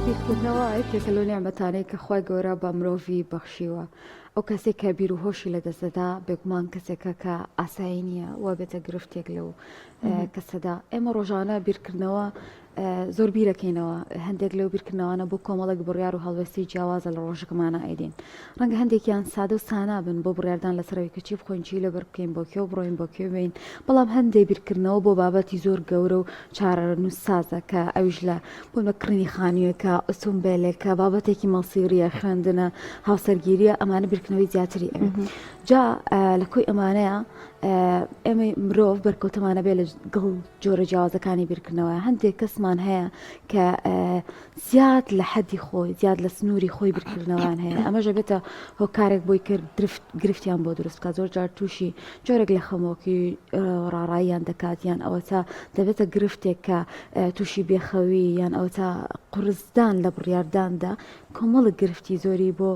بیرکردنەوە یەکێکە لەو نیعمەتانەی کە خوای گەورە بە مرۆڤی بەخشیوە. ئەو کەسێک کە بیر و هۆشی لەدەست دەدا بێگومان کەسێکە کە ئاسایی نییە و بێتە گرفتێک لەو کەسەدا. ئێمە ڕۆژانە بیرکردنەوە زۆر بیرەکەینەوە هەندێک لەو بیرکردنەوانە بۆ کۆمەڵێک بڕیار و هەڵوێستی جیاوازە لە ڕۆژەکەمانە ئەیدین ڕەنگە هەندێکیان سادە و سانا بن بۆ بڕیاردان لەسەرەوەی کە چی بخۆین چی لەبەر بکەین بۆ کوێ بڕۆین بۆ کوێ بین بەڵام هەندێک بیرکردنەوە بۆ بابەتی زۆر گەورە و چارەنووسسازە کە ئەویش لە بۆ لە کڕینی خانوویەکە ئۆتۆمبێلێکە بابەتێکی مەسیریە خوێندنە هاوسەرگیریە ئەمانە بیرکردنەوەی زیاتری ئەوێت جا لە کۆی ئەمانەیە ئێمەی مرۆڤ بەرکەوتەمانە بێ لە گڵ جۆرە جیاوازەکانی بیرکردنەوە هەندێک کەسمان هەیە کە زیاد لە حەدی خۆی زیاد لە سنووری خۆی بیرکردنەوەیان هەیە ئەمەش ئەبێتە هۆکارێک بۆی کرد درفت گرفتیان بۆ دروست بکات زۆر جار تووشی جۆرێک لە خەمۆکی ڕاڕاییان دەکات یان ئەوەتا دەبێتە گرفتێک کە تووشی بێخەوی یان ئەوەتا قورسدان لە بڕیارداندا کۆمەڵک گرفتی زۆری بۆ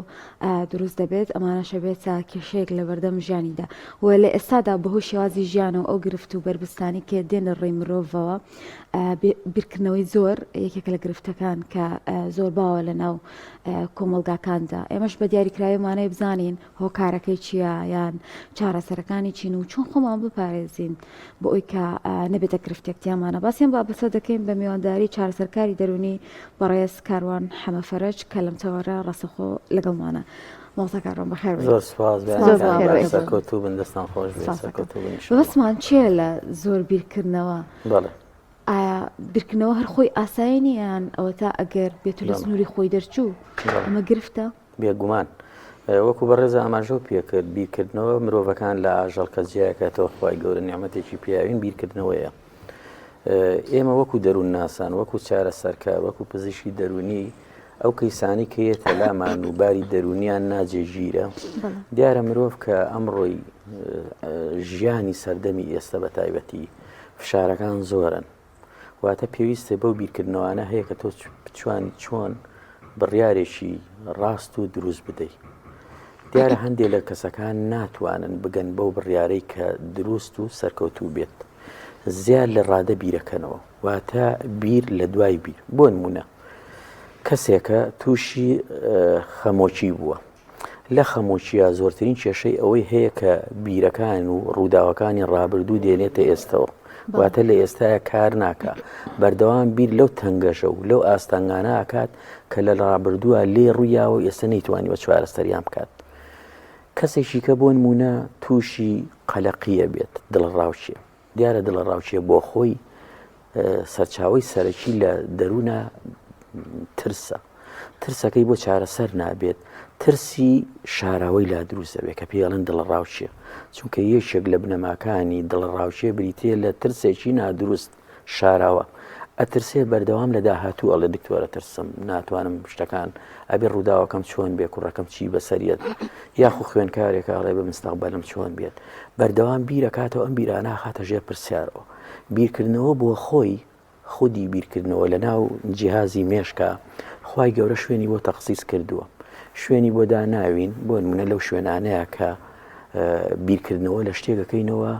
دروست دەبێت ئەمانەشە بێتە کێشەیەک لە بەردەم ژیانیدا و لە ئێستادا بەهۆی شێوازی ژیانەوە ئەو گرفت و بەربستانی کە دێنە ڕێی مرۆڤەوە بیرکردنەوەی زۆر یەکێکە لە گرفتەکان کە زۆر باوە لە ناو کۆمەڵگاکاندا ئێمەش بە دیاریکراویمانەی بزانین هۆکارەکەی چییە یان چارەسەرەکانی چین و چۆن خۆمان بپارێزین بۆ ئەوی کە نەبێتە گرفتێک تیامانە باسیان بابەتە دەکەین بە میوانداری چارەسەرکاری دەرونی بەڕێز کاروان حەمەفەرەج کە لەم تەوەرە ڕاستەخۆ لەگەڵمانە. مامۆستا کاروان بەخێر بێی. زۆر سوپاس زۆر بەخێر بێی. سەرکەوتوو بن دەستان خۆش بێت سەرکەوتوو بن ئینشاڵڵا. مەبەستمان چییە لە زۆر بیرکردنەوە؟ بەڵێ. ئایا بیرکردنەوە هەر خۆی ئاسایی نییە یان ئەوەتا ئەگەر بێتو لە سنووری خۆی دەرچوو ئەمە گرفتە؟ بێگومان. وەکو بەڕێز ئاماژەو پێکرد بیرکردنەوە مرۆڤەکان لە ئاژەڵ کە جیاکاتەوە خوای گەورە نیعمەتێکی پیاوین بیرکردنەوەیە. ئێمە وەکو دەروونناسان وەکو چارەسەرکار وەکو پزیشکی دەروونی ئەو کەیسانی کە یەتە لامان و باری دەروونیان ناجێگیرە دیارە مرۆڤ کە ئەمڕۆی ژیانی سەردەمی ئێستا بە تایبەتی فشارەکان زۆرن واتە پێویستە بەو بیرکردنەوانە هەیە کە تۆ بتوانی چۆن بڕیارێکی ڕاست و دروست بدەیت. دیارە هەندێک لە کەسەکان ناتوانن بگەن بەو بڕیارەی کە دروست و سەرکەوتوو بێت. زیاد لە ڕادە بیرەکەنەوە واتە بیر لە دوای بیر بۆ نمونە کەسێکە تووشی خەمۆکی بووە لە خەمۆکیە زۆرترین کێشەی ئەوەی هەیە کە بیرەکان و ڕووداوەکانی ڕابردوو دێنێتە ئێستەوە واتە لە ئێستاە کار ناکە بەردەوام بیر لەو تەنگەژە و لەو ئاستەنگانە ئاکات کە لە ڕابردووە لێ ڕوویاوە ئێستا نەیتوانیوە چوارەسەریان بکات کەسێکی کە بۆ نموونە تووشی قەلەقییە بێت، دڵەڕاوکێ، دیارە دڵەڕاوکێ بۆ خۆی سەرچاوەی سەرەکی لە دەروونە ترسە، ترسەکەی بۆ چارەسەر نابێت، ترسی شاراوەی لا دروست دەبێت کە پێی ئەڵێن دڵەڕاوکێ، چونکە یەکێک لە بنەماکانی دڵەڕاوکێ بریتییە لە ترسێکی نادروست. شاراوە ئەترسێ بەردەوام لە داهاتوو ئەڵێ دکتۆرە ترسم ناتوانم شتەکان ئەبێ ڕووداوەکەم چۆن بێ کوڕەکەم چی بەسەریەت یاخو خوێنکارێکە ئەڵێ بە مستەقبەلم چۆن بێت بەردەوام بیرەکاتەوە ئەم بیرانە خاتە ژێر پرسیارەوە بیرکردنەوە بۆ خۆی خودی بیرکردنەوە لە ناو جیهازی مێشکە خوای گەورە شوێنی بۆ تەخسیس کردووە شوێنی بۆ داناوین بۆ نمونە لەو شوێنانەیە کە بیرکردنەوە لە شتێکەکەینەوە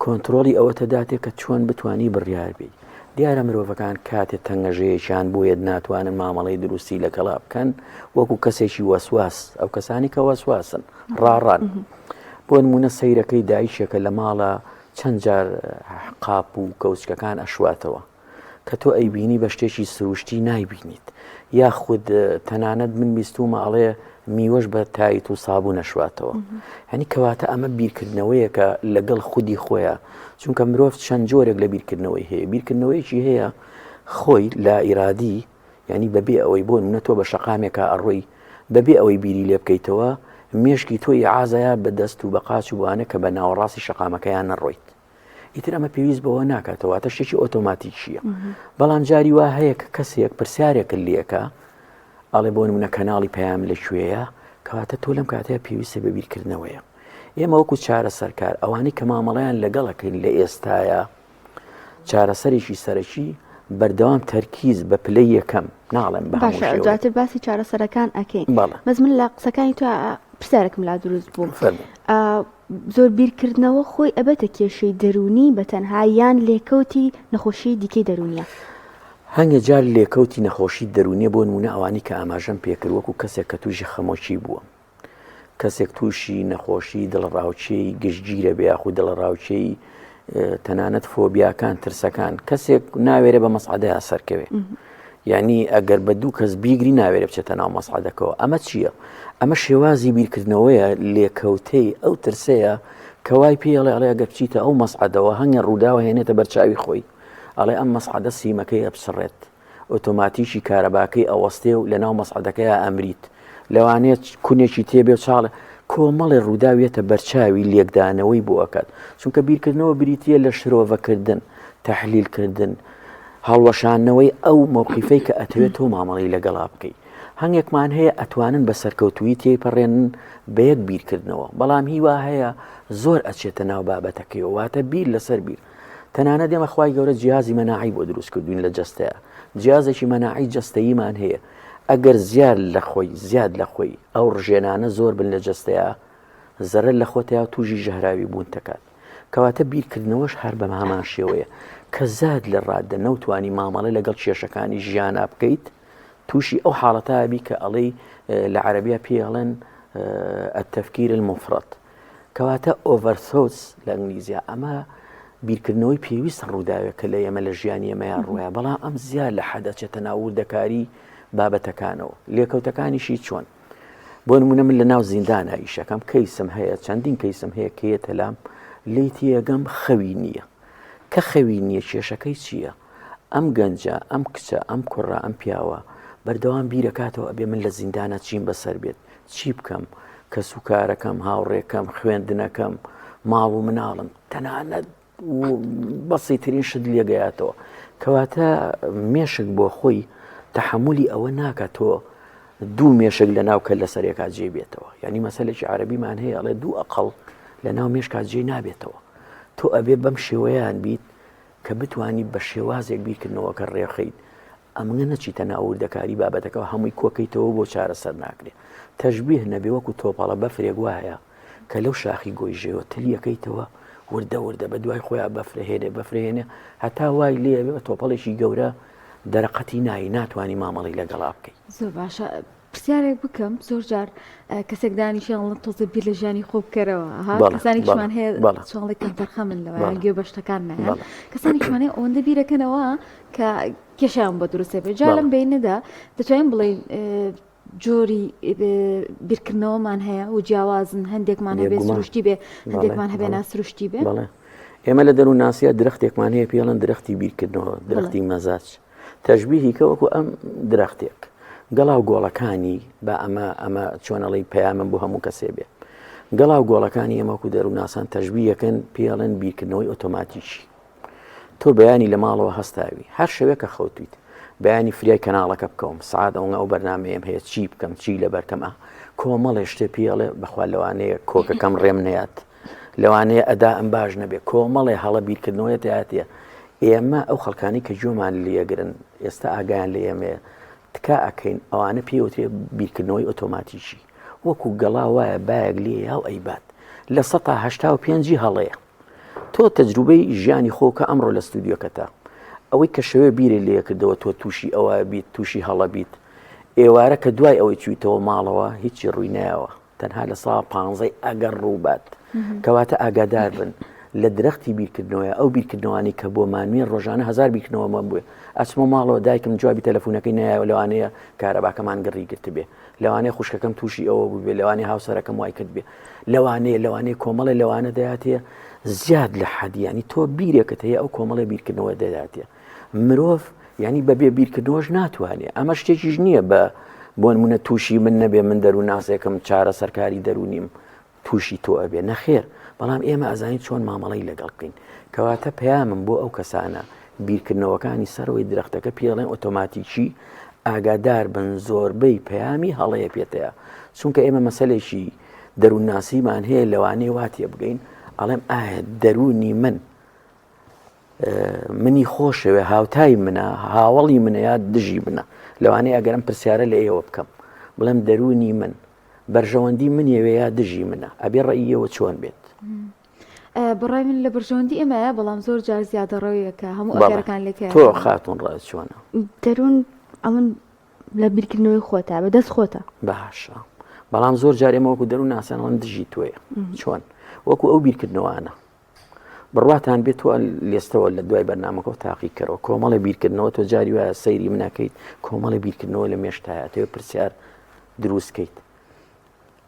کۆنترۆڵی ئەوەتە داتێ کە چۆن بتوانی بڕیار بێی. دیارە مرۆڤەکان کاتێ تەنگەژەیەکیان بۆیەت ناتوانن مامەڵەی دروستی لەگەڵا بکەن وەکو کەسێکی وەسواس ئەو کەسانی کە وەسواسن ڕاڕان بۆ نمونە سەیرەکەی دایکێکە لە ماڵە چەند جار قاپ و کەوچکەکان ئەشواتەوە کە تۆ ئەیبینی بە شتێکی سروشتی نایبینیت یاخود تەنانەت من بیستومە ئەڵێ میوەش بە تایت و سابوو نەشواتەوە هەنی کەواتە ئەمە بیرکردنەوەیەکە لەگەڵ خودی خۆیە چونکە مرۆڤ چەند جۆرێک لە بیرکردنەوەی هەیە بیرکردنەوەیەکی هەیە خۆی لە ئیرادی ینی بەبێ ئەوەی بۆ منە تۆ بە شەقامێکە ئەڕۆی بەبێ ئەوەی بیری لێ بکەیتەوە مێشکی تۆ ئازایە بە دەست و بە قاچ و بوانە کە بە ناوەڕاستی شەقامەکەیان نەڕۆیت ئیتر ئەمە پێویست بەوە ناکاتەوە واتە شتێکی ئۆتۆماتیکیە بەڵام جاری وا هەیە کە کەسێک پرسیارێکت لەکە ئەڵێ بۆ نمونە کەناڵی پەیام لە کوێیە کەواتە تۆ لەم کاتەیە پێویستە بە بیرکردنەوەیە ئێمە وەکو چارە سەرکار ئەوانەی کە مامەڵیان لەگەڵەکەین لە ئێستاە چارەسەرێکی سەرەکی بەردەوام تەرکیز بە پلەی یەکەم ناڵێم بە باشە دواتر باسی چارەسەرەکان ئەکەین بەس من لە قسەکانی تو پرسیارێکم لا دروست بوو زۆر بیرکردنەوە خۆی ئەبێتە کێشەی دەروونی بە تەنها یان لێکەوتی نەخۆشی دیکەی دەروونیە؟ هەنگێ جار لێکەوتی نەخۆشی دەروونیە بۆ نمونە ئەوانی کە ئاماژەم پێکرد وەکو کەسێک کە تووشی خەمۆکی بووە کەسێک تووشی نەخۆشی دڵەڕاوکێی گشتگیرە بێ یاخود دڵەڕاوکێی تەنانەت فۆبیاکان ترسەکان کەسێک ناوێرە بە مەسعدەیا سەرکەوێ یعنی ئەگەر بە دوو کەس بیگری ناوێرە بچێتە ناو مەسعدەکەەوە ئەمە چییە؟ ئەمە شێوازی بیرکردنەوەیە لێکەوتەی ئەو ترسەیە کەوای پێڵێ ئەڵێ ئەگەر بچیتە ئەو مەسعدەوە هەنگە ڕووداوە هێنێتە بەرچاوی خۆی ئەڵێ ئەم مەسعدە سیمەکەی ئەپچڕێت ئۆتۆماتیکی کارەباکەی ئەوەستێ و لەناو مەسعەدەکەیا ئەمریت لەوانەیە کونێکی تێبێ و چاڵێ کۆمەڵێ ڕووداو یەتە بەرچاوی لێکدانەوەی بۆ ئەکات چونکە بیرکردنەوە بریتییە لە شرۆڤەکردن تەحلیلکردن هەڵوەشاندنەوەی ئەو مەوقیفەی کە ئەتەوێت تۆ مامەڵەی لەگەڵا بکەی هەنگێکمان هەیە ئەتوانن بە سەرکەوتوویی تێیپەڕێنن بە یەک بیرکردنەوە بەڵام هیوا هەیە زۆر ئەچێتە ناو بابەتەکەیەوە واتە بیر لەسەر بیر تەنانەت ئێمە خوای گەورە جیازی مەناعی بۆ دروست کردوین لە جەستەیە جیازێکی مەناعی جەستەییمان هەیە ئەگەر زیاد لە خۆی زیاد لە خۆی ئەو ڕژێنانە زۆر بن لە جەستەیە زەرەر لە خۆتیا توژی ژەهراوی بوون دەکات کەواتە بیرکردنەوەش هەر بە هەمان شێوەیە کە زاد لە ڕادە نەوتوانی مامەڵە لەگەڵ کێشەکانی ژیانا بکەیت تووشی ئەو حاڵەتە بی کە ئەڵێی لە عەربیا پێ ئەڵێن التفکیر المفرط کەواتە overthoughts لە ئینگلیزیا ئەمە بیرکردنەوەی پێویست ڕووداوێک کە لە ئێمە لە ژیانی ئێمەیا ڕووە بەڵام ئەم زیاد لە حەد ئەچێتە ناو وردەکاری بابەتەکانەوە لێکەوتەکانیشی چۆن بۆ نمونە من لە ناو زیندانە ئیشەکەم کەیسم هەیە چەندین کەیسم هەیە کە یەتە لام لێی تێگەم خەوی نییە کە خەوی نییە کێشەکەی چییە؟ ئەم گەنجە، ئەم کچە، ئەم کوڕە، ئەم پیاوە بەردەوام بیرەکاتەوە ئەبێ من لە زیندانە چیم بەسەر بێت، چی بکەم، کەسوکارەکەم، هاوڕێکەم، خوێندنەکەم، ماڵ و مناڵم، تەنانەت بەسیترین شت لێگەیاتەوە. کەواتە مێشک بۆ خۆی تەحەمولی ئەوە ناکات تۆ دوو مێشک لە ناو کەللە سەرێکا جێ بێتەوە. یعنی مەسەلێکی عەرەبیمان هەیە ئەڵێ دوو ئەقڵ لە ناو مێشکا جێ نابێتەوە. تۆ ئەبێ بەم شێوەیان بیت کە بتوانی بە شێوازێک بیرکردنەوەکە ڕێخەیت ئەمنە نەچیتە ناو وردەکاری بابەتەکەەوە هەمووی کۆکەیتەوە بۆ چارەسەر ناکرێت تەشبیه نەبێ وەکو تۆپەڵە بەفرێک وایە کە لەو شاخی گۆیژەوە تلیەکەیتەوە وردە وردە بە دوای خۆیان بەفرهێنێ بەفرهێنێ هەتا وای لێ بە تۆپەڵێکی گەورە دەرەقەتی نایی ناتوانانی مامەڵی لەگەڵا بکەیت. زۆر باشە پرسیارێک بکەم زۆر جار کەسێک دانیشێ ئەڵێ تۆزێ بیر لە ژیانی خۆ بکەرەوە ها کەسانێکیشمان هەیە چۆڵی کەمتەرخەمن لەوە گوێ بە شتەکان نایەن کەسانێکیشمان هەیە ئەوەندە بیرەکەنەوە کە کێشیان بۆ دروستێ بێ جا لەم بینەدا دەتوانین بڵێین جۆری بیرکردنەوەمان هەیە و جیاوازن هەندێکمان هەبێ سروشتی بێ هەندێکمان هەبێ ناسروشتی بێ ئێمە لە دەروونناسیە درەختێکمان هەیە پێڵەن درەختی بیرکردنەوە درەختی مەزاج تەشبیهی کە وەکو ئەم درەختێک گەڵا و گۆڵەکانی با ئەمە ئەمە چۆنەڵی پەیامم بۆ هەموو کەسێ بێ گەڵا و گۆڵەکانی ئێمە وەکو دەروونناسان تەشبیهەکەن پێڵێن بیرکردنەوەی ئۆتۆماتیکی تۆ بەیانی لە ماڵەوە هەستاوی هەر شەوێک کە خەوتویت بەیانی فریای کەناڵەکە بکەوم سعات ئەوە ئەو بەرنمەیەم هەیە چی بکەم چی لەبەرکەم ئە کۆمەڵێ شتێ پێڵێ بەخوا لەوانەیە کۆکەکەم ڕێم نەیات لەوانەیە ئەدائم باش نەبێ کۆمەڵێ هەڵە بیرکردنەوەیە تیاتیە ئێمە ئەو خەڵکانی کە گوێمان لێگرن ئێستا ئاگایان لە ئێمەیە تکا ئەکەین ئەوانە پێوترێ بیرکردنەوەی ئۆتۆماتیکی وەکو گەڵا وایە بایەک لێ یا و ئەیبات لە سەتا هەشتا و پێنجی هەڵەیە تۆ تەجروبەی ژیانی خۆ کە ئەمڕۆ لە ستودیۆکەتە ئەوەی کە شەوێ بیرێ لێکردەوە تۆ تووشی ئەوە بیت تووشی هەڵە بیت ئێوارە کە دوای ئەوەی چویتەوە ماڵەوە هیچی ڕووی نایەوە تەنها لە سا پانزەی ئەگەر ڕووبات کەواتە ئاگادار بن لە درەختی بیرکردنەوەی ئەو بیرکردنەوەانی کە بۆ مانوێ ڕۆژانە هزار بیرکردنەوەمان بووە ئەچمە ماڵەوە دایکم جوابی تەلەفۆنەکەی نایەوە لەوانەیە کارەباکەمان گڕی گرتبێ لەوانەیە خوشکەکەم تووشی ئەوە بووبێ لەوانەیە هاوسەرەکەم وای کرد بێ لەوانەیە لەوانەیە کۆمەڵێ لەوانە دەیاتێ زیاد لە حەدیانی تۆ بیرێکت هەیە ئەو کۆمەڵێ بیرکردنەوە دەداتێ مرۆڤ یعنی بەبێ بیرکردنەوەش ناتوانێت ئەمە شتێکیش نییە بە بۆ نمونە تووشی من نەبێ من دەروون ناسێکم چارە سەرکاری دەرونیم تووشی تۆ ئەبێ نەخێر بەڵام ئێمە ئەزانین چۆن مامەڵەی لەگەڵ بکەین کەواتە پەیامم بۆ ئەو کەسانە بیرکردنەوەکانی سەرەوەی درەختەکە پێڵێن ئۆتۆماتیکی ئاگادار بن زۆربەی پەیامی هەڵەیە پێتەیە چونکە ئێمە مەسەلێکی دەروونناسیمان هەیە لەوانەیە وا تێبگەین ئەڵێم ئایا دەروونی من منی خۆشەوێ هاوتای منە هاوڵی منە یا دژی منە لەوانەیە ئەگەر ئەم پرسیارە لە ئێوە بکەم بڵێم دەروونی من بەرژەوەندی منیەوێ یا دژی منە ئەبێ ڕەئیەوە چۆن بێت؟ بەڕای من لە بەرژەوەندی ئێمەیە بەڵام زۆر جار زیادەڕەویەکە هەموو ئەگەرەکان لێکە تۆ خاتون ڕای چۆنە؟ دەروون ئەمن لە بیرکردنەوەی خۆتە بە دەست خۆتە. باشە بەڵام زۆر جار ئێمە وەکو دەروون ناسان ئەڵێن دژی تۆیە چۆن؟ وەکو ئەو بیرکردنەوانە بڕواتان بێت تۆ لێستەوە لە دوای بەرنامەکەەوە تاقیکەرەوە کۆمەڵی بیرکردنەوە تۆ جاری وایە سەیری منەکەیت کۆمەڵی بیرکردنەوە لە مێشتایە تۆ پرسیار دروستکەیت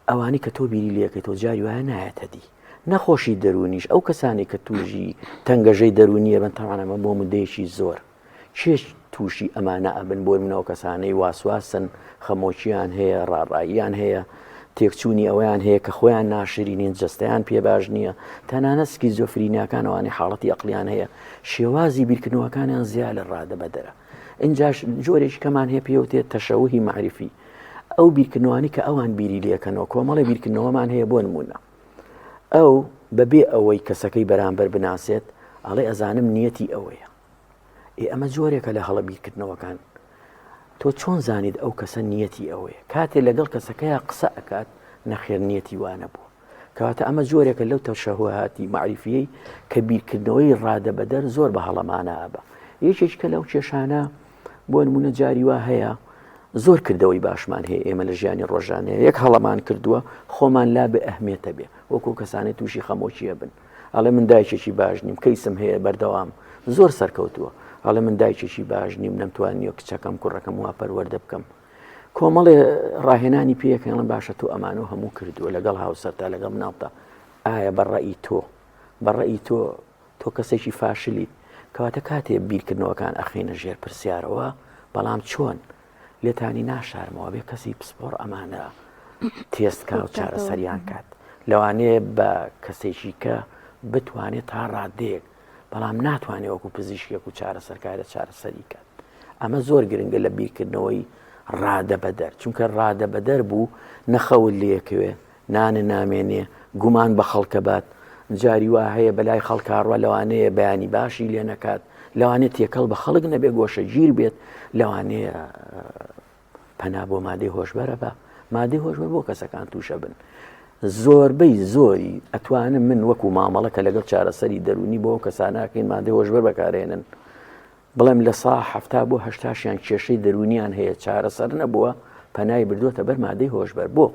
ئەوانەی کە تۆ بیری لێکەیتەوە جاری وایە نایەتە دی. نەخۆشی دەروونیش ئەو کەسانەی کە تووشی تەنگەژەی دەروونیە بن تەبعەن ئەمە بۆ مدەیەکی زۆر کێش تووشی ئەمانە ئەبن بۆ منەوە کەسانەی واسواسن خەمۆکیان هەیە ڕاڕاییان هەیە تێکچوونی ئەویان هەیە کە خۆیان ناشرینین جەستەیان پێ باش نییە تەنانەت سکیزۆفرینیاکان ئەوانەی حاڵەتی ئەقلیان هەیە شێوازی بیرکردنەوەکانیان زیا لە ڕادە بەدەرە ئینجاش جۆرێکی کەمان هەیە پێوتێت تەشەوهی معریفی ئەو بیرکردنەوانەی کە ئەوان بیری لێکەنەوە کۆمەڵی بیرکردنەوەمان هەیە بۆ نمونە ئەو بەبێ ئەوەی کەسەکەی بەرامبەر بناسێت ئەڵێ ئەزانم نیەتی ئەوەیە ئێ ئەمە جۆرێکە لە هەڵە بیرکردنەوەکان تۆ چۆن زانیت ئەو کەسە نیەتی ئەوەیە کاتێ لەگەڵ کەسەکەیا قسە ئەکات نەخێر نیەتی وانە بوو کەواتە ئەمە جۆرێکە لەو تەشەهوهاتی مەعریفیەی کە بیرکردنەوەی ڕادەبەدەر زۆر بە هەڵەمانە ئەبا. یەکێک کە لەو کێشانە بۆ نمونە جاری وا هەیە زۆر کردەوەی باشمان هەیە ئێمە لە ژیانی ڕۆژانەیە یەک هەڵەمان کردووە خۆمان لا بە ئەهمێتە بێ وەکو کەسانی تووشی خەمۆکیە بن ئەڵێ من دایکێکی باش نیم کەیسم هەیە بەردەوام زۆر سەرکەوتووە ئەڵێ من دایکێکی باش نیم نەمتوانیوە کچەکەم کوڕەکەم وا پەروەردە بکەم کۆمەڵێ ڕاهێنانی پێیەکەڵم باشە تۆ ئەمانە هەموو کردووە لەگەڵ هاوسەرتا لەگەڵ مناڵتا ئایا بە ڕەئی تۆ بە ڕەئی تۆ تۆ کەسێکی فاشلیت کەواتە کاتێ بیرکردنەوەکان ئەخینە ژێر پرسیارەوە بەڵام چۆن لێتانی ناشارمەوە بێ کەسی پسپۆر ئەمانە تێست کا و چارەسەریان کات لەوانەیە بە کەسێکی کە بتوانێت تا ڕادەیەک بەڵام ناتوانێت وەکو پزیشکێک و چارەسەرکارە چارەسەری کات ئەمە زۆر گرنگە لە بیرکردنەوەی ڕادەبەدەر چونکە ڕادەبەدەر بوو نەخەوت لەکەوێ نانە نامێنێ گومان بە خەڵکە بات جاری وا هەیە بەلای خەڵکاڕوە لەوانەیە بەیانی باشی لێ نەکات لەوانەیە تێکەڵ بە خەڵک نەبێ گۆشەگیر بێت لەوانەیە پەنا بۆ مادەی هۆشبەرە بە مادەی هۆشبەر بۆ کەسەکان تووشە بن زۆربەی زۆری ئەتوانم من وەکو مامەڵە کە لەگەڵ چارەسەری دەرونی بۆ کەساناکەین مادەی هۆشبەر بەکارێنن بڵێم لە سا حەفتا بۆ هەشتاشیان کێشەی دەروونیان هەیە چارەسەر نەبووە پەنای بردووەتە بەر مادەی هۆشبەر بۆ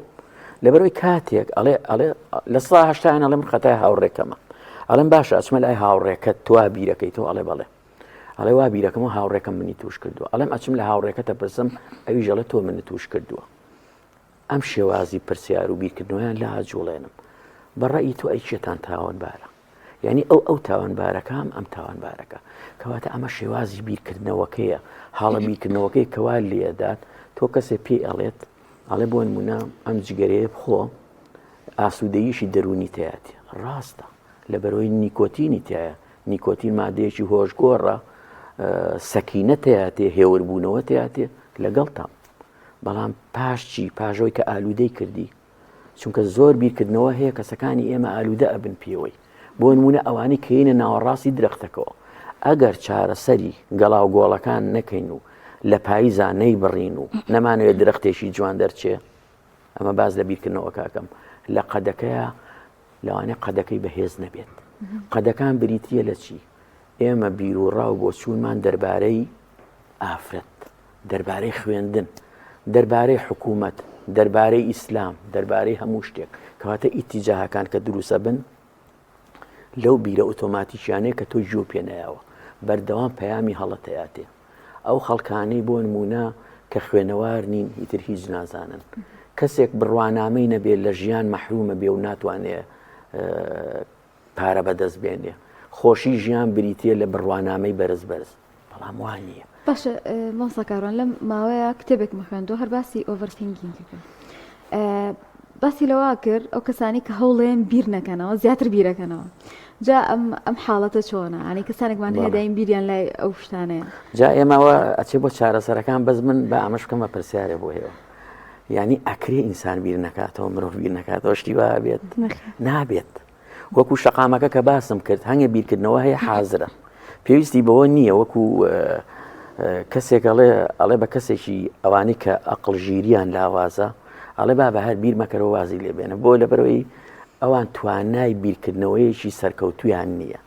لەبەرەوەی کاتێک ئەڵێ ئەڵێ لە سا هەشتایان ئەڵێ من خەتای هاوڕێکەمە ئەڵێم باشە ئەچمە لای هاوڕێکەت توا بیرەکەی تۆ ئەڵێ بەڵێ ئەڵێ وا بیرەکەم و هاوڕێکەم منی توش کردووە ئەڵێم ئەچم لە هاوڕێکەتە پرسم ئەویش ئەڵێ تۆ منت توش کردووە ئەم شێوازی پرسیار و بیرکردنەوەیان لا جوڵێنم بە ڕەئی تۆ ئەی کێتان تاوانبارە یانی ئەو ئەو تاوانبارەکە ئەم ئەم تاوانبارەکە کەواتە ئەمە شێوازی بیرکردنەوەکەیە حاڵە بیرکردنەوەکەی کەوا لێدات تۆ کەسێ پێی ئەڵێت ئەڵێ بۆ نمونە ئەم جگەرەیە بخۆ ئاسوودەییشی دەرونی تیاتی ڕاستە لە بەرەوەی نیکۆتینی تایە نیکۆتین مادەیەکی هۆشگۆڕە سەکینە تیاتێ هێوربوونەوە تیاتێ لەگەڵتان بەڵام پاش چی پاژەوەی کە ئالوودەی کردی چونکە زۆر بیرکردنەوە هەیە کەسەکانی ئێمە ئالوودە ئەبن پێوەی بۆ نمونە ئەوانەی کەینە ناوەڕاستی درەختەکەەوە ئەگەر چارەسەری گەڵاو گۆڵەکان نەکەین و لە پاییزا نەیبڕین و نەمانەوێت درەختێکی جوان دەرچێ ئەمە باز لە بیرکردنەوەکەکەم لە قەدەکەیە لەوانەیە قەدەکەی بەهێز نەبێت قەدەکان بریتە لە چی ئێمە بیرروڕا و بۆچوونمان دەربارەی ئافرەت دەربارەی خوێندن، دەربارەی حکوومەت، دەربارەی ئیسلام، دەربارەی هەموو شتێک، کەواتە ئیتیجاهەکان کە دروستە بن لەو بیرە ئۆتۆماتیکیانەیە کە تۆ گوێ پێ نایەوە بەردەوام پەیامی هەڵەتەیاتێ ئەو خەڵکانەی بۆ نمونە کە خوێنەوار نین ئیتر هیچ نازانن کەسێک بڕوانامەی نەبێت لە ژیان مەحرومە بێ و ناتوانێ پارە بەدەست بێنێ خۆشی ژیان بریتە لە بڕوانامەی بەرز بەرز بەڵام وا نییە. باشە مامۆستا کاروان لەم ماوەیە کتێبێکم خوێندووە هەر باسی overthinking کرد باسی لەوە کرد ئەو کەسانی کە هەوڵێن بیر نەکەنەوە زیاتر بیرەکەنەوە جا ئەم ئەم حاڵەتە چۆنە ئەنی کەسانێکمان هەیە دایم بیریان لای ئەو شتانەیە جا ئێمەوە ئەچێ بۆ چارەسەرەکان بەس من بە ئەمەش بکەمە پرسیارێ بۆ هێوە یعنی ئەکرێ ئینسان بیر نەکاتەوە مرۆڤ بیر نەکاتەوە شتی وا بێت نابێت وەکو شەقامەکە کە باسم کرد هەنگە بیرکردنەوە هەیە حازرە پێویستی بەوە نییە وەکو کەسێک ئەڵێ ئەڵێ بە کەسێکی ئەوانی کە ئەقل ژیریان لاوازە ئەڵێ با بە هەر بیر مەکەرەوە وازی لێبێنە بۆ لەبەرەوەی ئەوان توانای بیرکردنەوەیەکی سەرکەوتویان نییە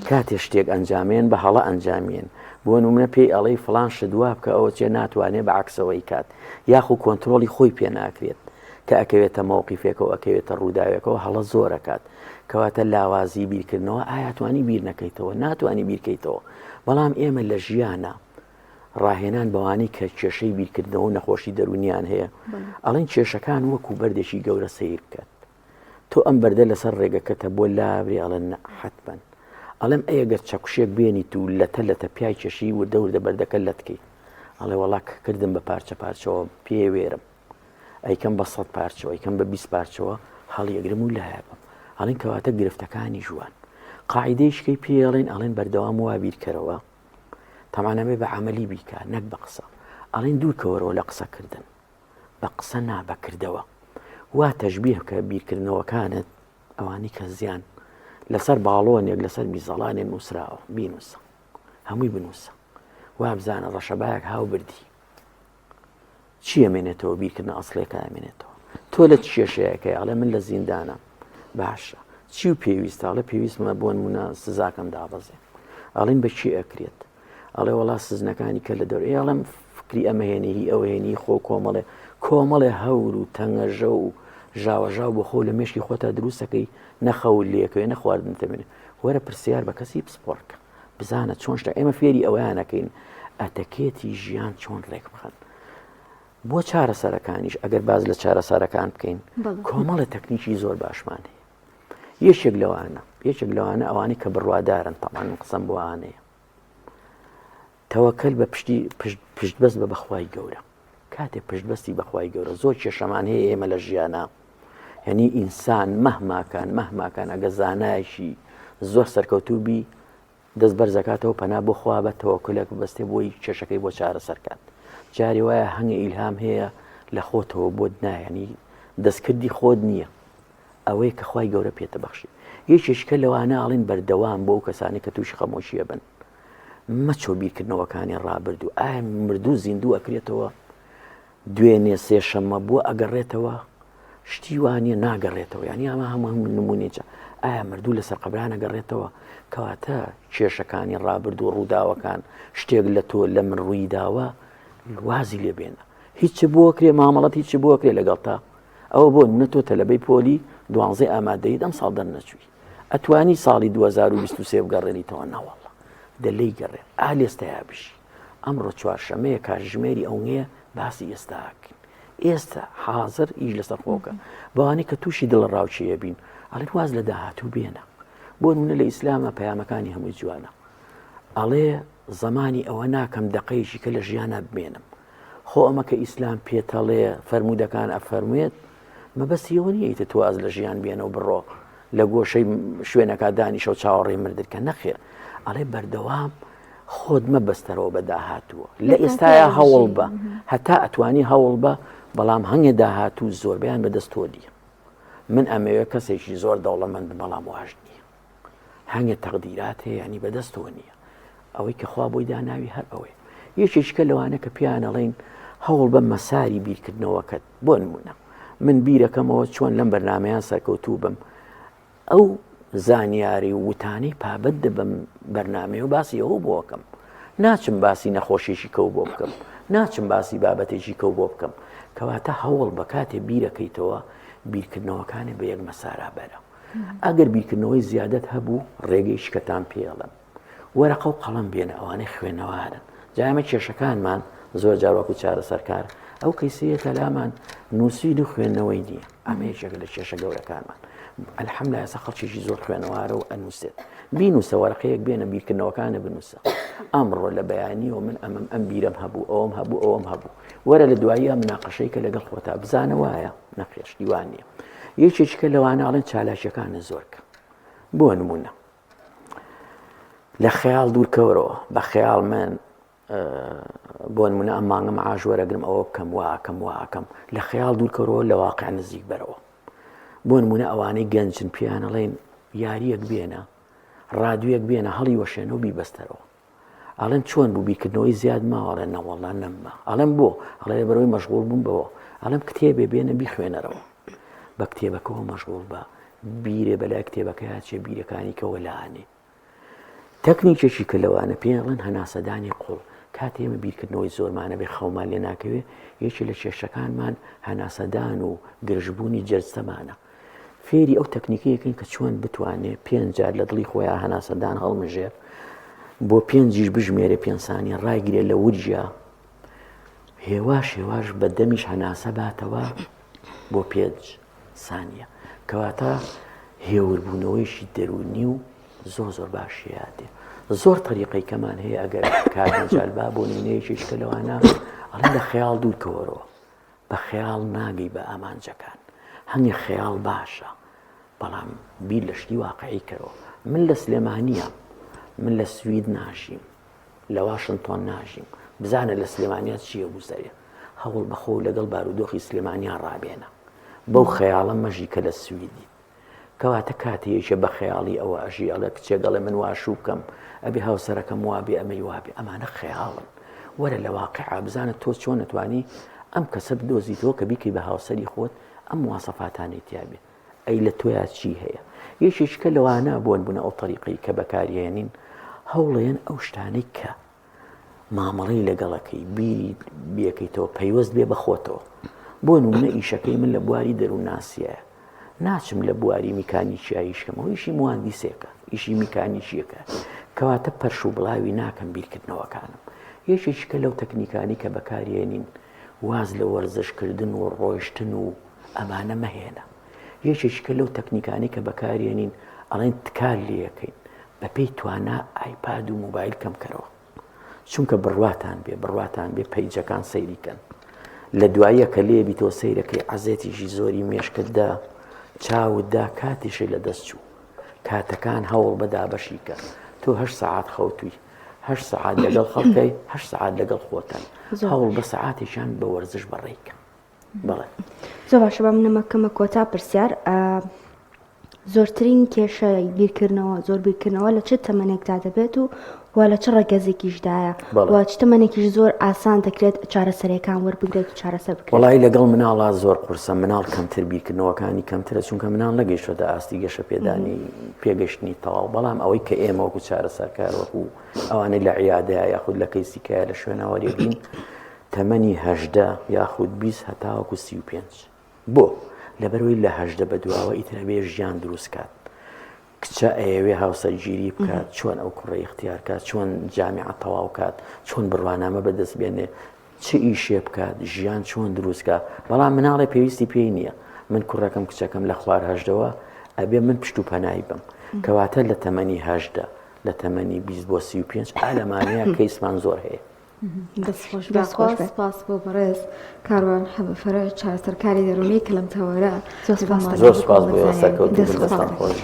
کاتێ شتێک ئەنجامێن بە هەڵە ئەنجامیێن بۆ نمونە پێی ئەڵێی فڵان شت وا بکە ئەوە چێ ناتوانێ بە عەکسەوەی کات یاخو کۆنترۆڵی خۆی پێ ناکرێت کە ئەکەوێتە مەوقیفێکەوە ئەکەوێتە ڕووداوێکەوە هەڵە زۆرەکات کەواتە لاوازی بیرکردنەوە ئایا توانی بیر نەکەیتەوە ناتوانانی بیرکەیتەوە بەڵام ئێمە لە ژیانە ڕاهێنان بەوانەی کە کێشەی بیرکردنەوە و نەخۆشی دەرونیان هەیە ئەڵێن کێشەکان وەکو بەردێکی گەورە سەیر بکات تۆ ئەم بەردە لەسەر ڕێگەکەتە بۆ لابرێ ئەڵێن نا حەتمەن. ئەڵێم ئەی ئەگەر چەکوشێک بێنیت و لەتە لەتە پیای کێشی وردە وردە بەردەکە لەت کەیت. ئەڵێ وەڵا کە کردم بە پارچە پارچەوە پێ وێرم. ئەیکەم بە سەد پارچەوە ئەیکەم بە 20 پارچەوە هەڵیەگرم و لایەبم. ئەڵێن کەواتە گرفتەکانی ژوان. قاعیدەیشکەی پێ ئەڵێن ئەڵێن بەردەوام وا بیرکەرەوە. تەمان ئەبێ بە عەمەلی بیکا نەک بە قسە. ئەڵێن دوور کەوەرەوە لە قسەکردن. بە قسە نا بە کردەوە. وا تەشبیه بکە بیرکردنەوەکانت ئەوانەی کە زیان لەسەر باڵۆنێک لەسەر میزەڵانێ نووسراوە بینووسە هەمووی بنووسە وابزانە ڕەشەبایەک هاو بردی چی ئەمێنێتەوە بیرکردنە ئەسڵێکە ئەمێنێتەوە تۆ لە چ کێشەیەکەی ئەڵێ من لە زیندانە باشە چی و پێویستە ئەڵێ پێویستمە بۆ نمونە سزاکەم دابەزێ ئەڵێن بە چی ئەکرێت ئەڵێ وەڵا سزنەکانی کە لە دەور ئێ ئەڵێم فکری ئەمە هێنی هی ئەو هێنی خۆ کۆمەڵێ کۆمەڵێ هەور و تەنگەژە و ژاوەژاو بۆ خۆ لە مێشکی خۆتا دروستەکەی نەخەول لەکەوێ نەخواردن تەمێنێ وەرە پرسیار بە کەسی پسپۆڕکە بزانە چۆن شتە ئێمە فێری ئەوەیانەکەین ئەتەکێتی ژیان چۆن ڕێک بخەن بۆ چارەسەرەکانیش ئەگەر باز لە چارەسەرەکان بکەین کۆمەڵە تەکنیکی زۆر باشمان هەیە یەکێک لەوانە یەکێک لەوانە ئەوانەی کە بڕوادارن تەمان قسەم بۆ ئانەیە تەوەکەل بە پشتی پشتبەست بە بەخوای گەورە کاتێ پشتبەستی بەخوای گەورە زۆر کێشەمان هەیە ئێمە لە ژیانە یعنی ئینسان مەهماکان مەهماکان ئەگە زانایشی زۆر سەرکەوتوو بی دەست بەرزەکاتەوە پەنا بۆ خوا بە تەوەکلێک بەستێ بۆی کێشەکەی بۆ چارەسەر کات جاری وایە هەنگە ئیلهام هەیە لە خۆتەوە بۆت نایەنی دەستکردی خۆت نییە ئەوەیە کە خوای گەورە پێتە بەخشی یەکێکە لەوانە ئەڵێن بەردەوام بۆ ئەو کەسانی کە تووشی خەمۆکیە بن مەچۆ بیرکردنەوەکانی ڕابردوو ئایا مردوو زیندوو ئەکرێتەوە دوێنێ سێشەممە بووە ئەگەڕێتەوە شتی وانە ناگەڕێتەوە یعنی ئەمە هەموو هەموو نمونێکە ئایا مردوو لەسەر قەبران ئەگەڕێتەوە کەواتە کێشەکانی ڕابردوو ڕووداوەکان شتێک لە تۆ لە من ڕووی داوە وازی لێ بێنە هیچ بۆکرێ مامەڵەت هیچ بۆکرێ لەگەڵ تا ئەوە بۆ نمونە تۆ تەلەبەی پۆلی دوانزەی ئامادەیت ئەم ساڵ دەرنەچووی ئەتوانی ساڵی 2023 بگەڕێنیتەوە نەوەڵە دە لێی گەڕێ ئا لێستەیا بژی ئەمڕۆ چوارشەمەیە کاتژمێری ئەو نییە باسی ئێستاکەین ئێستا حاضر ئیش لەسەر خۆکە بەوانەی کە تووشی دڵە ڕاوچەیە بین ئەڵێن واز لە داهاتوو بێنە بۆ نمونە لە ئیسلامە پەیامەکانی هەمووی جوانە ئەڵێ زمانی ئەوە ناکەم دقەیەکی کە لە ژیانە بمێنم خۆ ئەمە کە ئیسلام پێتەڵێ فەرموودەکان ئەفەرموێت مەبەستی ئەوە نییە ئیتر تۆ واز لە ژیان بێنە و بڕۆ لە گۆشەی شوێنەکە دانیشە و چاوەڕێی مردن کە نەخێر ئەڵێ بەردەوام خۆت مەبەستەرەوە بە داهاتووە لە ئێستایا هەوڵ بە هەتا ئەتوانی هەوڵ بە بەڵام هەنگێ داهاتوو زۆربیان بەدەست تۆ نییە من ئەمەوێ کەسێکی زۆر دەوڵەمەند بەڵام واش نییە هەنگە تەقدیرات هەیە ینی بەدەستەوە نییە ئەوەی کە خوا بۆی داناوی هەر ئەوەیە یەکێکیکە لەوانە کە پێیان ئەڵێن هەوڵ بە مەساری بیرکردنەوەکەت بۆ نمونە من بیرەکەمەوە چۆن لەم بەرنمەیان سەرکەوتوو بم ئەو زانیاری و وتانەی پابەت دەبم بەرنمەیە و باسی ئەو بۆکەم ناچم باسی نەخۆشیێکی کەو بۆ بکەم ناچم باسی بابەتێکی کەو بۆ بکەم کەواتە هەوڵ بە کاتێ بیرەکەیتەوە بیرکردنەوەکانی بە یەک مەسارا بەرە ئەگەر بیرکردنەوەی زیادەت هەبوو ڕێگەی شکەتان پێڵم وەرەقە و قەڵەم بێنە ئەوانەی خوێنەوارن جا ئێمە کێشەکانمان زۆر جار وەکو چارەسەرکار ئەو کەیسەیە کە لامان نووسین و خوێندنەوەی نییە ئەمە یەکێکە لە کێشە گەورەکانمان الحمد ئێستا خەڵکێکی زۆر خوێنەوارە و ئەنووسێت بینوسە وەرەقەیەک بێنە بیرکردنەوەکانە بنووسە ئەمڕۆ لە بەیانیەوە من ئەمەم ئەم بیرم هەبوو ئەوم هەبوو ئەوم هەبوو وەرە لە دواییە مناقەشەی کە لەگەڵ خۆتا بزانە وایە نەخێر شتی وان نییە یەکێکیکە لەوانە ئەڵێن چالاکیەکانە زۆرکە بۆ نمونە لە خەیاڵ دوور کەوەرەوە بە خەیاڵ من بۆ نمونە ئەم مانگە معاش وەرەگرم ئەوە بکەم واکەم واکەم لە خەیاڵ دوورکەرەوە لە واقع نزیک بەرەوە بۆ نمونە ئەوانەی گەنجن پیانەڵێن یاریەک بێنە ڕادویەک بێنە هەڵی وەشێنە و بیبەستەرەوە ئەڵێن چۆن بوو بیرکردنەوەی زیاد ماوە ئەڵێن نەوەڵا نەمما ئەڵێم بۆ ئەڵێ لەبەرەوەی مەشغوڵ بووم بەوە ئەڵێم کتێبێ بێنە بیخوێنەرەوە بە کتێبەکەەوە مەشغوڵ بە. بیرێ بەلای کتێبەکەیا چێ بیرەکانی کە وەلانێ. تەکنیکێکی کە لەوانە پێیان ئەڵێن هەناسەدانی قوڵ، کاتێ ئێمە بیرکردنەوەی زۆرمان هەبێ خەومان لێ ناکەوێ، یەکێ لە کێشەکانمان هەناسەدان و گرژبوونی جەستەمانە. فێری ئەو تەکنیکە یەکەین کە چۆن بتوانێ پێنج جار لە دڵی خۆیان هەناسەدان هەڵمژێ، بۆ پێنجیش بژمێرێ پێنج سانیە ڕایگرێ لە ورگیا، هێواش هێواش بە دەمیش هەناسە باتەوە بۆ پێنج سانیە. کەواتە هێوربوونەوەیشی دەروونی و زۆر زۆر باشی هاتێ زۆر تەریقەی کەمان هەیە ئەگەر کات مەجال با بۆ نمونەیەکیش کە لەوانە ئەڵێن لە خەیاڵ دوور کەوەرەوە بە خەیاڵ ناگەی بە ئامانجەکان هەنگێ خەیاڵ باشە بەڵام بیر لە شتی واقعی کەرەوە من لە سلێمانیە من لە سوید ناژیم لە واشنتۆن ناژیم بزانە لە سلێمانیا چییە گوزەرێ هەوڵ بەخۆ لەگەڵ بارودۆخی سلێمانیا ڕابێنە بەو خەیاڵە مەژی کە لە سویدی کەواتە کاتێ یەکێ بە خەیاڵی ئەوە ئەژی ئەڵێ کچێک ئەڵێ من وا شوو بکەم ئەبێ هاوسەرەکەم وابێ ئەمەی وابێ ئەمانە خەیاڵن وەرە لە واقعا بزانە تۆ چۆن ئەتوانی ئەم کەسە بدۆزیتەوە کە بیکەی بە هاوسەری خۆت ئەم مواسەفاتانەی تیابێ ئەی لە تۆیا چی هەیە یەکێکە لەوانە بۆن بوونە ئەو تەریقەی کە بەکاریێنین هەوڵێن ئەو شتانەی کە مامەڵەی لەگەڵەکەی بیری بێکەیتەوە پەیوەست بێ بە خۆتەوە بۆ نمونە ئیشەکەی من لە بواری دەروونناسیە ناچم لە بواری میکانیکیا ئیشکەمەوە ئیشی مواندیسێکە ئیشی میکانیکیەکە کەواتە پەرش و بڵاوی ناکەم بیرکردنەوەکانم یەکێکیکە لەو تەکنیکانی کە بەکارێنین واز لە وەرزشکردن و ڕۆیشتن و ئەمانە مەهێنە یەکێکیکە لەو تەکنیکانی کە بەکارێنین ئەڵێن تکار لەکەین بەپێی توانا ئایپاد و مۆبایل کەم کەرەوە چونکە بڕواتان بێ بڕواتان بێ پەیجەکان سەیری کەن لە دواییە کە لێ بیتەوە سەیرەکەی عەزێتیشی زۆری مێشکتدا چاوتدا کاتیشی لە دەست چوو کاتەکان هەوڵ بە دابەشی کە تۆ هەش سەعات خەوتووی هەش سەعات لەگەڵ خەڵکەی هەش سەعات لەگەڵ خۆتای هەوڵ بە سەعاتێکیان بە وەرزش بەڕێیکە بەڵێ. زۆر باشە با منە مەکەمە کۆتا پرسیار زۆرترین کێشەی بیرکردنەوە زۆر بیرکردنەوە لە چ تەمەنێکدا دەبێت و و لە چ ڕەگەزێکیشدایە و چ تەمەنێکیش زۆر ئاسان دەکرێت چارەسەرەکان وەربگرێت و چارەسەر بکرێت وڵی لەگەڵ مناڵا زۆر قورسە مناڵ کەمتر بیرکردنەوەکانی کەمترە چونکە مناڵ نەگەیشتۆتە ئاستی گەشە پێدانی پێگەشتنی تەواو بەڵام ئەوەی کە ئێمە وەکو چارەسەرکار وەکو ئەوانەی لە عیادەیە یاخود لە کەیسیکایە لە شوێنەوەریگرین تەمەنی 18 یاخود 20 هەتاوەکو 35 بۆ؟ لەبەرئەوەی لە 18 بەدواوە ئیتر ئەبێ ژیان دروست کات کچە ئەیەوێ هاوسەرگیری بکات چۆن ئەو کوڕە ئیختیار کات چۆن جامیعە تەواو کات چۆن بڕوانامە بەدەست بێنێ چ ئیشێ بکات ژیان چۆن دروست کات بەڵام مناڵێ پێویستی پێی نییە من کوڕەکەم کچەکەم لە خوار هەژدەوە ئەبێ من پشت و پەنای بم کەواتە لە تەمەنی هەژدە لە تەمەنی 20 بۆ 35 ئالەمانەیە کەیسمان زۆر هەیە دەست خۆش بێت. سپاس بۆ بەڕێز کاروان حەمە فەرەج چارەسەرکاری دەروونی کە لەم تەوەرە زۆر سپاس بۆ ئێوە سەرکەوتوو بن دەستان خۆش.